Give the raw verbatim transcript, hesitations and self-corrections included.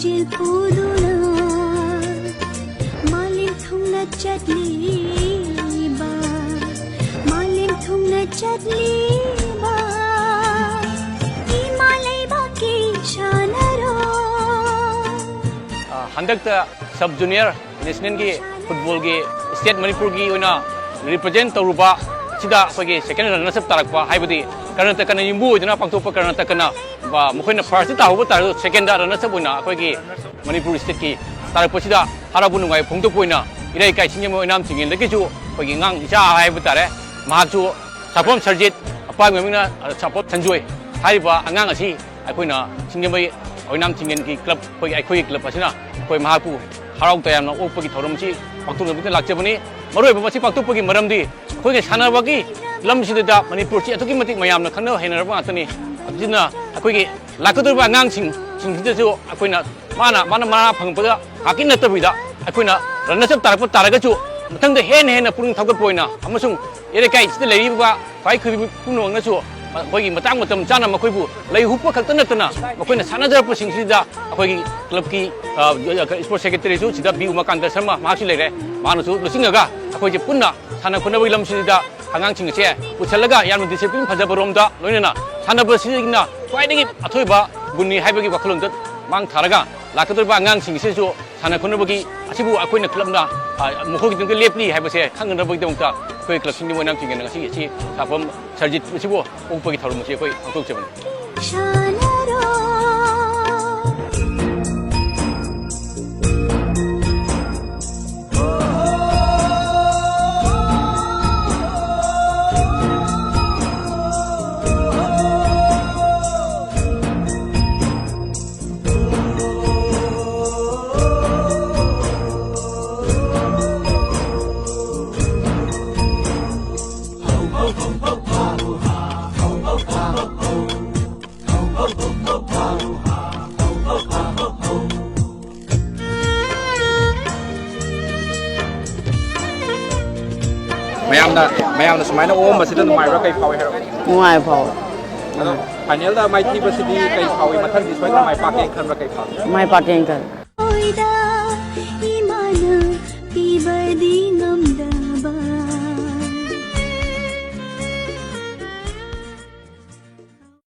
Chill ꯄꯨꯗꯨꯅ ꯃꯥꯂꯦꯝ ꯊꯨꯡꯅ ꯆꯠꯂꯤꯕ, ꯃꯥꯂꯦꯝ ꯊꯨꯡꯅ ꯆꯠꯂꯤꯕ ꯏꯃꯥ ꯂꯩꯕꯥꯛꯀꯤ ꯁꯥꯟꯅꯔꯣꯏ꯫ ꯑ, ꯍꯟꯗꯛꯇ ꯁꯕ ꯖꯨꯅꯤꯌꯔ ꯅꯦꯁꯅꯦꯜꯒꯤ ꯐꯨꯠꯕꯣꯜꯒꯤ ꯁ꯭ꯇꯦꯠ ꯃꯅꯤꯄꯨꯔꯒꯤ ꯑꯣꯏꯅ ꯔꯤꯄ꯭ꯔꯖꯦꯟ ꯇꯧꯔꯨꯕ ꯁꯤꯗ ꯑꯩꯈꯣꯏꯒꯤ ꯁꯦꯀꯦꯟ ꯔꯟꯅꯔꯁ ꯑꯞ ꯇꯥꯔꯛꯄ ꯍꯥꯏꯕꯗꯤ ꯀꯔꯅꯥꯇꯀꯅ ꯌꯨꯝꯕꯨ ꯑꯣꯏꯗꯨꯅ ꯄꯥꯡꯊꯣꯛꯄ ꯀꯔꯅꯥꯇꯀꯅ, ꯑ, ꯃꯈꯣꯏꯅ ꯐꯥꯔꯁꯇ ꯇꯥꯍꯧꯕ ꯇꯥꯔꯁꯨ ꯁꯦꯀꯦꯟꯗ ꯔꯟꯅꯔꯁ ꯑꯞ ꯑꯣꯏꯅ ꯑꯩꯈꯣꯏꯒꯤ ꯃꯅꯤꯄꯨꯔ ꯁ꯭ꯇꯦꯠꯀꯤ ꯇꯥꯔꯛꯄꯁꯤꯗ ꯍꯔꯥꯎꯕ ꯅꯨꯡꯉꯥꯏꯕ ꯐꯣꯡꯗꯣꯛꯄ ꯑꯣꯏꯅ ꯏꯔꯩꯀꯥꯏ ꯁꯤꯡꯖꯃꯩ ꯑꯣꯏꯅꯥꯝ ꯆꯤꯡꯉꯦꯟꯗꯒꯤꯁꯨ ꯑꯩꯈꯣꯏꯒꯤ ꯑꯉꯥꯡ ꯏꯆꯥ ꯍꯥꯏꯕ ꯇꯥꯔꯦ, ꯃꯍꯥꯛꯁꯨ ꯁꯥꯐꯝ ꯁꯔꯖꯤꯠ, ꯑꯄꯥꯝꯕ ꯃꯃꯤꯡꯅ ꯁꯥꯐꯝ ꯁꯟꯖꯣꯏ ꯍꯥꯏꯔꯤꯕ ꯑꯉꯥꯡ ꯑꯁꯤ ꯑꯩꯈꯣꯏꯅ ꯁꯤꯡꯖꯃꯩ ꯑꯣꯏꯅꯥꯝ ꯆꯤꯡꯉꯦꯟꯒꯤ ꯀ꯭ꯂꯕ, ꯑꯩꯈꯣꯏꯒꯤ, ꯑꯩꯈꯣꯏꯒꯤ ꯀ꯭ꯂꯕ ꯑꯁꯤꯅ ꯑꯩꯈꯣꯏ ꯃꯍꯥꯛꯄꯨ ꯍꯔꯥꯎ ꯇꯌꯥꯝꯅ ꯑꯣꯛꯄꯒꯤ ꯊꯧꯔꯝ ꯑꯁꯤ ꯄꯥꯡꯊꯣꯛꯅꯕꯒꯤꯗꯃꯛꯇ ꯂꯥꯛꯆꯕꯅꯤ꯫ ꯃꯔꯨꯑꯣꯏꯕ ꯃꯁꯤ ꯄꯥꯡꯊꯣꯛꯄꯒꯤ ꯃꯔꯝꯗꯤ ꯑꯩꯈꯣꯏꯒꯤ ꯁꯥꯟꯅꯕꯒꯤ ꯂꯝꯁꯤꯗ ꯃꯅꯤꯄꯨꯔꯁꯤ ꯑꯗꯨꯛꯀꯤ ꯃꯇꯤꯛ ꯃꯌꯥꯝꯅ ꯈꯪꯅ ꯍꯩꯅꯔꯕ ꯉꯥꯛꯇꯅꯤ꯫ ꯑꯗꯨꯅ ꯑꯩꯈꯣꯏꯒꯤ ꯂꯥꯛꯀꯗꯧꯔꯤꯕ ꯑꯉꯥꯡꯁꯤꯡ, ꯁꯤꯡꯁꯤꯗꯁꯨ ꯑꯩꯈꯣꯏꯅ ꯃꯥꯅ, ꯃꯥꯅ ꯃꯅꯥ ꯐꯪꯉꯛꯄꯗ ꯉꯥꯛꯀꯤ ꯅꯠꯇꯕꯤꯗ ꯑꯩꯈꯣꯏꯅ ꯔꯟꯅꯔꯁ ꯑꯞ ꯇꯥꯔꯛꯄ ꯇꯥꯔꯒꯁꯨ ꯃꯊꯪꯗ ꯍꯦꯟꯅ ꯍꯦꯟꯅ ꯄꯨꯛꯅꯤꯡ ꯊꯧꯒꯠꯄ ꯑꯣꯏꯅ ꯑꯃꯁꯨꯡ ꯏꯔꯩꯀꯥꯏꯁꯤꯗ ꯂꯩꯔꯤꯕ ꯈ꯭ꯋꯥꯏ ꯈꯨꯗꯤꯡꯃꯛ ꯄꯨꯝꯅꯃꯛꯅꯁꯨ ꯃꯈꯣꯏꯒꯤ ꯃꯇꯥꯡ ꯃꯇꯝ ꯆꯥꯅ ꯃꯈꯣꯏꯕꯨ ꯂꯩ ꯍꯨꯞꯄ ꯈꯛꯇ ꯅꯠꯇꯅ ꯃꯈꯣꯏꯅ ꯁꯥꯟꯅꯖꯔꯛꯄꯁꯤꯡꯁꯤꯗ ꯑꯩꯈꯣꯏꯒꯤ ꯀ꯭ꯂꯕꯀꯤ, ꯑ, ꯏꯁꯄꯣꯔꯠ ꯁꯦꯀ꯭ꯔꯦꯇꯔꯤꯁꯨ ꯁꯤꯗ ꯕꯤ ꯎꯃꯥꯀꯥꯟꯇ ꯁꯔꯃ ꯃꯍꯥꯛꯁꯨ ꯂꯩꯔꯦ꯫ ꯃꯍꯥꯛꯅꯁꯨ ꯂꯨꯆꯤꯡꯉꯒ ꯑꯩꯈꯣꯏꯁꯦ ꯄꯨꯟꯅ ꯁꯥꯟꯅ ꯈꯣꯠꯅꯕꯒꯤ ꯂꯝꯁꯤꯗ ꯑꯉꯥꯡꯁꯤꯡ ꯑꯁꯦ ꯄꯨꯁꯜꯂꯒ ꯌꯥꯝꯅ ꯗꯤꯁꯤꯄ꯭ꯂꯤꯟ ꯐꯖꯕꯔꯣꯝꯗ ꯂꯣꯏꯅꯅ ꯁꯥꯟꯅꯕꯁꯤꯅ ꯈ꯭ꯋꯥꯏꯗꯒꯤ ꯑꯊꯣꯏꯕ ꯒꯨꯟꯅꯤ ꯍꯥꯏꯕꯒꯤ ꯋꯥꯈꯜꯂꯣꯟꯗ ꯃꯥꯡ ꯊꯥꯔꯒ ꯂꯥꯛꯀꯗꯧꯔꯤꯕ ꯑꯉꯥꯡꯁꯤꯡ ꯑꯁꯤꯁꯨ ꯁꯥꯟꯅ ꯈꯣꯠꯅꯕꯒꯤ ꯑꯁꯤꯕꯨ ꯑꯩꯈꯣꯏꯅ ꯀ꯭ꯂꯕꯅ, ꯑ, ꯃꯈꯣꯏꯒꯤꯗꯃꯛꯇ ꯂꯦꯞꯂꯤ ꯍꯥꯏꯕꯁꯦ ꯈꯪꯅꯅꯕꯒꯤꯗꯃꯛꯇ ꯑꯩꯈꯣꯏ ꯀ꯭ꯂꯕꯁꯤꯡꯒꯤ ꯃꯣꯏꯅ ꯊꯤꯡꯒꯅ ꯉꯁꯤ ꯑꯁꯤ ꯁꯥꯐꯝ ꯁꯔꯖꯤꯠ ꯑꯁꯤꯕꯨ ꯑꯣꯛꯄꯒꯤ ꯊꯧꯔꯝ ꯑꯁꯤ ꯑꯩꯈꯣꯏ ꯄꯥꯡꯊꯣꯛꯆꯕꯅꯤ꯫ ꯁꯥꯟꯅꯔꯣꯏ꯫ ꯃꯌꯥꯝꯅ, ꯃꯌꯥꯝꯅ ꯁꯨꯃꯥꯏꯅ ꯑꯣꯛꯑꯝꯕꯁꯤꯗ ꯅꯨꯡꯉꯥꯏꯕ꯭ꯔꯥ? ꯀꯩ ꯐꯥꯎꯏ ꯍꯥꯏꯔꯣ? ꯅꯨꯡꯉꯥꯏ ꯐꯥꯎꯋꯦ꯫ ꯑꯗꯣ ꯐꯥꯏꯅꯦꯜꯗ ꯃꯥꯏꯊꯤꯕꯁꯤꯗꯤ ꯀꯩ ꯐꯥꯎꯏ? ꯃꯊꯪꯗꯤ ꯁꯣꯏꯗꯅ ꯃꯥꯏ ꯄꯥꯛꯀꯦꯅ ꯈꯟꯕ꯭ꯔꯥ, ꯀꯩ ꯐꯥꯎꯏ? ꯃꯥꯏ ꯄꯥꯛꯀꯦꯅ ꯈꯜꯂꯤ꯫